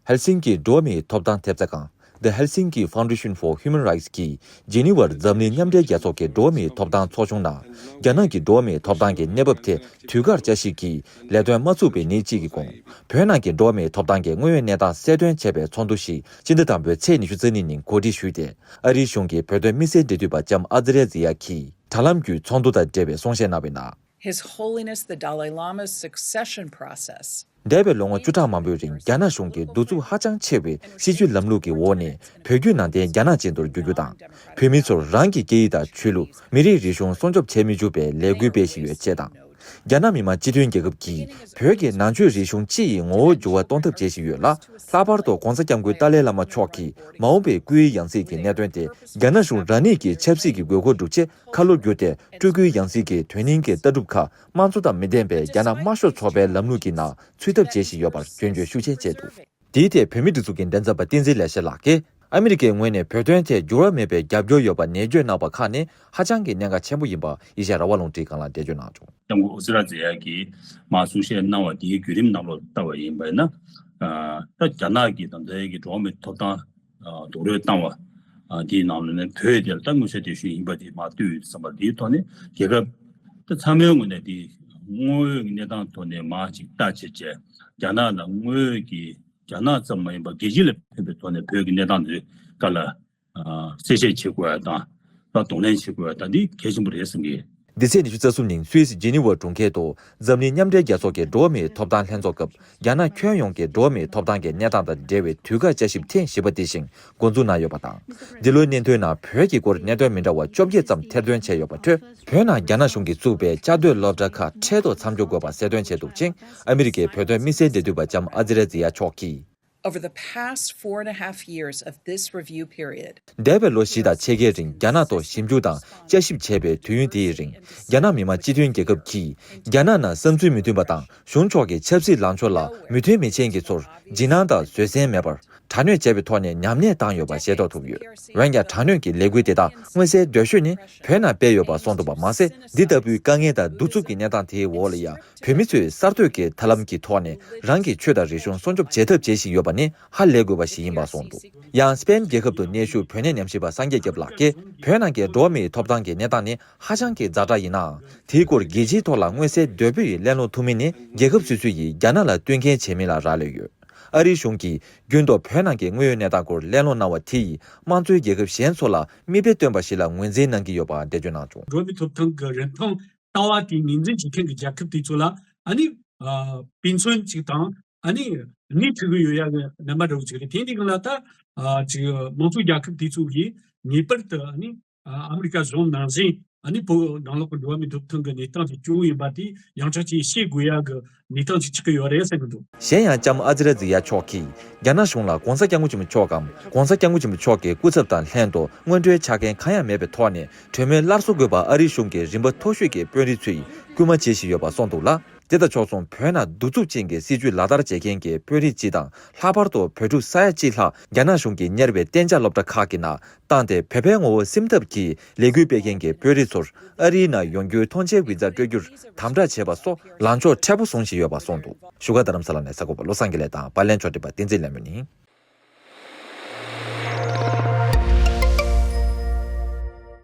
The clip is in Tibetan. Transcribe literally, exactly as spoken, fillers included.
ཧེལ་སིང་ཀི་འགྲོ་བ་མིའི་ཐོབ་ཐང་ཐེབས་རྩ་ཁང་། The Helsinki Foundation for Human Rights གིས་ཇི་ནི་ཝར་འཛམ་གླིང་མཉམ་འབྲེལ་རྒྱལ་ཚོགས་ཀྱི་འགྲོ་བ་མིའི་ཐོབ་ཐང་ཚོགས་ཆུང་ནང་། རྒྱ་ནག་གི་འགྲོ་བ་མིའི་ཐོབ་ཐང་གི་གནས་བབ་དེ་དུས་བཀག་བསྐྱར་ཞིབ་ཀྱིས་ལས་དོན་མ་ཚུགས་པའི་ཉིན་གཅིག་གི་གོང་། བོད་ནང་གི་འགྲོ་བ་མིའི་ཐོབ་ཐང་གི་དངོས་ཡོད་གནས་སྟངས་གསལ་སྟོན་བྱས་པའི་ཚོགས་འདུ་ཞིག་སྤྱི་ཟླ་དང་པོའི་ཚེས་ཉི་ཤུ་རྩ་གཉིས་ཉིན་གོ་སྒྲིག་ཞུས་ཏེ། ཨ་རིའི་གཞུང་གིས་བོད་དོན་དམིགས་བསལ་འབྲེལ་མཐུད་པ་ལྕམ་ཨ་ཛི་རེ་ཛི་ཡ་གིས་དྲ་ལམ་བརྒྱུད་ཚོགས་འདུ་དང་འབྲེལ་བའི་གསུང་བཤད་གནང་བའི་ནང་། His Holiness the Dalai Lama's succession process འདས་པའི་ལོ་ངོ་བཅུ་ཕྲག་མང་པོའི་རིང་རྒྱ་ནག་གཞུང་གིས་གདུག་རྩུབ་ཧ་ཅང་ཆེ་བའི་སྲིད་བྱུས་ལམ་ལུགས་ཀྱི་འོག་ནས་བོད་བརྒྱུད་ནང་བསྟན་རྒྱ་ནག་ཅན་དུ་བསྒྱུར་རྒྱུ་དང་། བོད་མི་ཚོར་རང་གི་སྐད་ཡིག་དང་ཆོས་ལུགས། མི་རིགས་རིག་གཞུང་སྲུང་སྐྱོབ་བྱེད་མི་བཅུག་པའི་ལས་འགུལ་སྤེལ་བཞིན་ཡོད་ཅེས་དང་། རྒྱ་ནག་མི་དམངས་སྤྱི་མཐུན་རྒྱལ་ཁབ་ཀྱིས་བོད་ཀྱི་ནང་ཆོས་རིག་གཞུང་སྤྱི་ཡི་ངོ་བོ་འགྱུར་བ་གཏོང་ཐབས་བྱེད་བཞིན་ཡོད་ལ། ལྷག་པར་དུ་༧གོང་ས་༧སྐྱབས་མགོན་ཏཱ་ལའི་བླ་མ་མཆོག་གིས་མ་འོངས་པའི་སྐུའི་ཡང་སྲིད་ཀྱི་གནད་དོན་དེ་རྒྱ་ནག་གཞུང་རང་ཉིད་ཀྱི་ཆབ་སྲིད་ཀྱི་དགོས་མཁོ་བསྒྲུབ་ཆེད་ཁ་ལོ་བསྒྱུར་ཏེ། སྤྲུལ་སྐུའི་ཡང་སྲིད་ཀྱི་དོན་སྙིང་གི་ལྟ་གྲུབ་ཁག་དམངས་གཙོ་དང་མི་ལྡན་པའི་རྒྱ་ནག་དམར་ཤོག་ཚོགས་པའི་ལམ་ལུགས་ཀྱི་ནང་ཚུད་ཐབས་བྱེད་བཞིན་ཡོད་པར་སྐྱོན་བརྗོད་ཤུགས་ཆེ་བྱས་འདུག་དེའི་ཐད་བོད་མིའི་སྒྲིག་འཛུགས་ཀྱི་མགྲིན་ཚབ་པ་བསྟན་འཛིན་ལེགས་བཤད་ལགས་ཀྱིས། ཨ་མི་རི་ཀའི་ངོས་ནས་བོད་དོན་ཐད་འགྱུར་བ་མེད་པའི་རྒྱབ་སྐྱོར་ཡོད་པ་ནན་བརྗོད་གནང་བ་ཁག་ནི་ཧ་ཅང་གི་གནད་འགག་ཆེན་པོ་ཡིན་པ་ཨེ་ཤ་ཡ་རང་དབང་རླུང་འཕྲིན་ཁང་ལ་འགྲེལ་བརྗོད་གནང་བྱུང་། སྐྱབས་མགོན་ཨུ་ཛི་ར་ཛེ་ཡ་གིས་མར་གསུང་བཤད་གནང་བ་དེའི་བརྒྱུད་རིམ་ནང་ལོགས་ལྟ་བ་ཡིན་པ་ཡིན་ན། ཨ་ད་རྒྱ་ནག་གིས་ད་ལྟའི་གི་འགྲོ་བ་མིའི་ཐོབ་ཐང་ཨ་རྡོག་རོལ་བཏང་བ་ཨ་དེའི་ནང་ལོགས་ནས་བོད་དེ་ལ་ད་དངོས་ཤ་དེ་ཤུལ་ཡིན་པ་དེ་མར་བཏུས་ཡོད་བསམ་པ་དེའི་ཐོག་ནས་རྒྱལ་ཁབ་ད་ཚང་མའི་ངོས་ནས་དེ་དངོས་ཡོད་ཀྱི་གནས་སྟངས་ཐོག་ནས་མར་ཅིག་ལྟ་བྱེད་བྱས་རྒྱ་ནག་ལ་དངོས་ཡོད་ཀྱི་རྒྱ་ནག་ཙམ་མ་ཡིན་པར་རྒྱལ་སྤྱི་ལ་ཕན་པའི་ཐོག་ནས་བོད་ཀྱི་གནས་སྟངས་དེ་ག་ལ་ཨ་གསལ་བཤད་བྱེད་དགོས་ཡ་དང་། ད་གདོང་ལེན་བྱེད་དགོས་ཡ་ད་འདི་གལ་ཆེན་པོ་རེད་བསམ་གི། འདི་ཚེས་ཉི་ཤུ་རྩ་གསུམ་ཉིན་སུད་སི་ཇི་ནི་ཝ་གྲོང་ཁྱེར་དུ་འཛམ་གླིང་མཉམ་འབྲེལ་རྒྱལ་ཚོགས་ཀྱི་འགྲོ་བ་མིའི་ཐོབ་ཐང་ལྷན་ཚོགས་སྐབས་རྒྱ་ནག་ཁྱོན་ཡོངས་ཀྱི་འགྲོ་བ་མིའི་ཐོབ་ཐང་གི་གནས་སྟངས་དང་འབྲེལ་བའི་དུས་བཀག་བསྐྱར་ཞིབ་ཐེངས་བཞི་པ་དེ་བཞིན་འགོ་འཛུགས་གནང་ཡོད་པ་དང་། འདི་ལོའི་སྙན་ཐོའི་ནང་བོད་ཀྱི་སྐོར་གནད་དོན་མི་འདྲ་བ་བཅོ་བརྒྱད་ཙམ་ཐེར་འདོན་བྱས་ཡོད་པ་འཕྲོས། བོད་ནང་རྒྱ་ནག་གཞུང་གིས་བཙུགས་པའི་བཅའ་སྡོད་སློབ་གྲྭ་ཁག་འཕྲལ་དུ་མཚམས་འཇོག་དགོས་པ་གསལ་སྟོན་བྱས་འདུག་ཅིང་། ཨ་མི་རི་ཀའི་བོད་དོན་དམིགས་བསལ་འབྲེལ་མཐུད་པ་ལྕམ་ཨ་ཛི་ར་ཛི་ཡ་མཆོག་གིས། Over the past four and a half years of this review period, འདས་པའི་ལོ་བཞི་དང་ཕྱེད་ཀའི་རིང་རྒྱ་ནག་ཐོག་ཞིབ་འཇུག་དང་བསྐྱར་ཞིབ་བྱས་པའི་དུས་ཡུན་དེའི་རིང་། རྒྱ་ནག་མི་དམངས་སྤྱི་མཐུན་རྒྱལ་ཁབ་ཀྱིས་རྒྱ་ནག་ནང་བསམ་ཚུལ་མི་མཐུན་པ་དང་གཞུང་ཕྱོགས་ཀྱི་ཆབ་སྲིད་ལངས་ཕྱོགས་ལ་མོས་མཐུན་མེད་མཁན་གྱི་ཚོར་འཇིགས་སྣང་དང་བཟོད་བསྲན་མེད་པར་དྲག་གནོན་བྱས་པའི་ཐོག་ནས་ཉམས་ཉེས་བཏང་ཡོད་པ་ཤེས་རྟོགས་ཐུབ་ཡོད། འོན་ཀྱང་དྲག་གནོན་གྱི་ལས་འགུལ་དེ་དག་མངོན་གསལ་དོད་ཤོས་ནི་བོད་ནང་སྤེལ་ཡོད་པ་གསུངས་འདུག་པ་མ་ཟད། འདི་ལྟ་བུའི་དཀའ་ངལ་དང་གདུག་རྩུབ་ཀྱི་གནས་སྟངས་དེའི་འོག་ལ་ཡང་། བོད་མི་ཚོས་གསར་གཏོད་ཀྱི་ཐབས་ལམ་གྱི་ཐོག་ནས་རང་གི་ཆོས་དང་རིག་གཞུང་སྲུང་སྐྱོབ་བྱེད་ཐབས་བྱེད་བཞིན་ཡོད་པ་ནི་ཧ་ལས་དགོས་པ་ཞིག་ཡིན་པ་གསུངས་འདུག། ཡང་སྤེན་རྒྱལ་ཁབ་ཏུ་གནས་བཞུགས་བོད་གནས་ཉམས་ཞིབ་པ་སངས་རྒྱས་སྐྱབས་ལགས་ཀྱིས། བོད་ནང་གི་འགྲོ་བ་མིའི་ཐོབ་ཐང་གི་གནས་སྟངས་ནི་ཧ་ཅང་གི་ཛ་དྲག་ཡིན་ནའང་། དེའི་སྐོར་རྒྱལ་སྤྱིའི་ཐོག་ལ་མངོན་གསལ་དོད་པོ་ཡིས་གླེང་སློང་ཐུབ་མིན་ནི་རྒྱལ་ཁབ་སོ་སོ་ཡིས་རྒྱ་ནག་ལ་བསྟུན་མཁས་བྱེད་མིན་ལ་རག་ལས་ཡོད། ཨ་རིའི་གཞུང་གིས་རྒྱུན་དུ་བོད་ནང་གི་དངོས་ཡོད་གནས་སྟངས་སྐོར་གླེང་སློང་གནང་བ་དེ་ཡིས་དམངས་གཙོའི་རྒྱལ་ཁབ་གཞན་ཚོ་ལ་མིག་དཔེ་སྟོན་པ་ཞིག་ལ་ངོས་འཛིན་གནང་གི་ཡོད་པ་འགྲེལ་བརྗོད་གནང་བྱུང་། འགྲོ་བའི་ཐོབ་ཐང་གི་རིན་ཐང་ལྟ་བ་དེ་ངོས་འཛིན་བྱེད་མཁན་གྱི་རྒྱལ་ཁབ་དེ་ཚོ་ལ་ཨ་ནི་ཨ་དཔེ་མཚོན་གཅིག་དང་ཨ་ནི་སྣེ་ཁྲིད་གི་ཡོད་ཡ་གི་རྣམ་པ་འདྲ་བོ་ཅིག་རེད། དེ་འདི་གི་ལ་ད་ཨ་ཅིག་དམངས་གཙོ་རྒྱལ་ཁབ་དེ་ཚོ་གིས་ངེས་པར་དུ་ཨ་ནི་ཨ་ཨ་མི་རི་ཀ་གཞུང་ནང་བཞིན་ཨ་ནི་བོད་ནང་ལོགས་ཀྱི་འགྲོ་བ་མིའི་ཐོབ་ཐང་གི་གནས་སྟངས་དེ་སྐྱོ་བོ་ཡིན་པ་དེ་ཡང་ཁྱབ་ཀྱིས་ཤེས་དགོས་ཡ་གི་གནས་སྟངས་ཅིག་ཆགས་ཀྱི་ཡོད་རེད་བསམ་གྱི་འདུག། གཞན་ཡང་ལྕམ་ཨ་ཛི་ར་ཛི་ཡ་མཆོག་གིས་རྒྱ་ནག་གཞུང་ལ་༧གོང་ས་༧སྐྱབས་མགོན་ཆེན་པོ་མཆོག་གམ་༧གོང་ས་༧སྐྱབས་མགོན་ཆེན་པོ་མཆོག་གི་སྐུ་ཚབ་དང་ལྷན་དུ་སྔོན་འགྲོའི་ཆ་རྐྱེན་གང་ཡང་མེད་པའི་ཐོག་ནས་གྲོས་མོལ་སླར་གསོ་དགོས་པ་ཨ་རིའི་གཞུང་གི་རིམ་པ་མཐོ་ཤོས་ཀྱི་དཔོན་རིགས་ཚོས་སྐུལ་མ་བྱེད་བཞིན་ཡོད་པ་གསུངས་འདུག་ལ། དེ་དང་ཕྱོགས་མཚུངས་བོད་ནང་གདུག་རྩུབ་ཅན་གྱི་སྲིད་བྱུས་ལག་བསྟར་བྱེད་མཁན་གྱི་དཔོན་རིགས་སྤྱི་དང་། ལྷག་པར་དུ་བོད་ཕྲུག་ས་ཡ་གཅིག་ལྷག་རྒྱ་ནག་གཞུང་གིས་གཉེར་བའི་གཏན་འཇགས་སློབ་གྲྭ་ཁག་གི་ནང་བཏང་སྟེ། བོད་པའི་ངོ་བོ་སེམས་ཐབས་ཀྱིས་ལས་འགུལ་སྤེལ་མཁན་གྱི་དཔོན་རིགས་ཚོར་ཨ་རིའི་ནང་ཡོང་རྒྱུའི་ཐོངས་མཆན་བི་ཛ་སྤྲོད་རྒྱུར་དམ་དྲག་བྱས་པ་སོགས་ལངས་ཕྱོགས་མཁྲེགས་པོ་བཟུང་བཞིན་ཡོད་པ་གསུངས་འདུག། བཞུགས་སྒར་རྡ་རམ་ས་ལ་ནས་གསར་འགོད་པ་བློ་བཟང་དགེ་ལེགས་དང་། པར་ལེན་ཕྱོགས་སྒྲིག་པ་བསྟན་འཛིན་ལྷ་མོ་ཡིན།